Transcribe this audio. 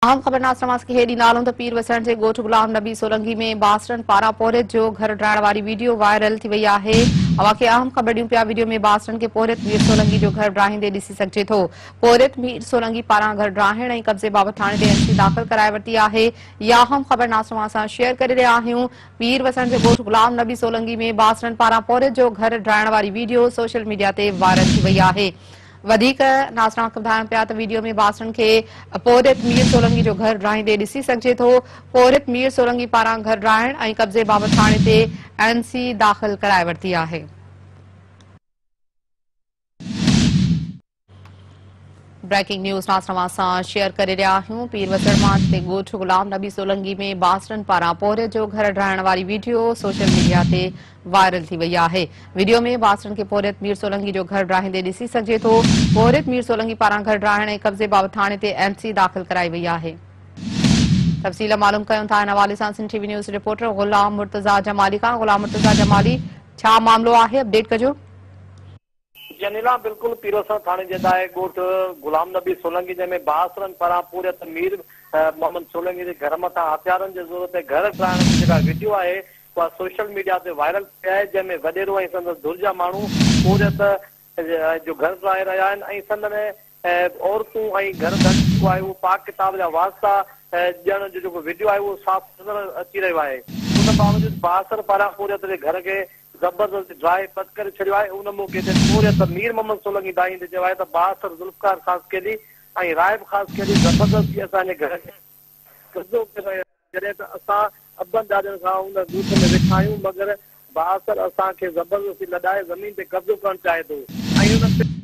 اهم خبر ناصر اوهان کي ڏيندا هلون ته پير وسڻ جي ڳوٺ غلام نبي سولنگي ۾ بااثرن پاران پورهيت جو گهر ڊاهڻ واري ويڊيو وائرل ٿي وئي آهي. اوهان کي اهم خبر ڏيون پيا ويڊيو ۾ بااثرن کي پورهيت مير سولنگي جو گهر ڊاهيندي ڏسي سگهجي ٿو. پورهيت مير سولنگي پاران گهر ڊاهڻ ۽ قبضي بابت ٿاڻي تي اين سي داخل ڪرائي ورتي آهي. اها اهم خبر ناصر اوهان سان شيئر ڪري رهيا آهيون. پير وسڻ جي ڳوٺ غلام نبي سولنگي ۾ بااثرن پاران پورهيت جو گهر ڊاهڻ واري ويڊيو سوشل ميڊيا تي وائرل ٿي وئي آهي. وڌيڪ ناظرين کي ٻڌايون پيا ته ويڊيو ۾ بااثرن کي پورهيت مير سولنگي جو گهر ڊاهيندي ڏسي سگهجي ٿو. پورهيت مير سولنگي پاران گهر ڊاهڻ ۽ قبضي بابت ٿاڻي تي اين سي داخل ڪرائي ورتي آهي. بريڪنگ نيوز ناظرين اوهان سان شيئر ڪري رهيا آهيون پير وسڻ مان جتي ڳوٺ غلام نبي سولنگي ۾ بااثرن پاران پورهيت جو گهر ڊاهڻ واري ويڊيو سوشل ميڊيا تي وائرل ٿي وئي آهي. وڊيو ۾ بااثرن کي پورهيت مير سولنگي جو گهر ڊاهيندي ڏسي سگهجي ٿو. پورهيت مير سولنگي پاران گهر ڊاهڻ ۽ قبضي بابت ٿاڻي تي اين سي داخل ڪرائي وئي آهي. تفصيل معلوم ڪيون ٿا ان حوالي سان Sindh T V news reporter Ghulam Murtaza Jamali کان. غلام مرتضيٰ جمالي ڇا معاملو آهي اپڊيٽ ڪجو. جنيلا بلڪل پيروسڻ ٿاڻي جي داهي ڳوٺ غلام نبي سولنگي جنهن ۾ بااثرن پاران پورهيت مير محمد سولنگي جي گهر مٿان هٿيارن جي زور تي گهر ڊاهڻ جي جيڪا وڊيو آهي اها سوشل ميڊيا تي وائرل ٿي آهي جنهن ۾ وڏيرو ۽ سندس ڌر جا ماڻهو پورهيت جو گهر ڊاهي رهيا آهن ۽ سندن عورتون ۽ گهر ڌڻي جيڪو آهي اهو پاڪ ڪتاب جا واسطا ڏيڻ جو جيڪو وڊيو آهي اهو صاف نظر اچي رهيو آهي ان باوجود بااثر پاران پورهيت جي گهر کي زبردستي ڊاهي پٽ ڪري ڇڏيو آهي ان موقعي تي پورهيت مير محمد سولنگي دانهيندي چيو آهي ته بااثر ذوالفقار خاصخيلي ۽ راهب خاصخيلي زبردستي اسان جي گهر کي قبضو ڪري رهيا آهن جڏهن ته اسان ابن ڏاڏن کان ان ڳوٺ ۾ ويٺا آهيون مگر بااثر اسان کي زبردستي لڏائي زمين تي قبضو ڪرڻ چاهي ٿو ۽ ان.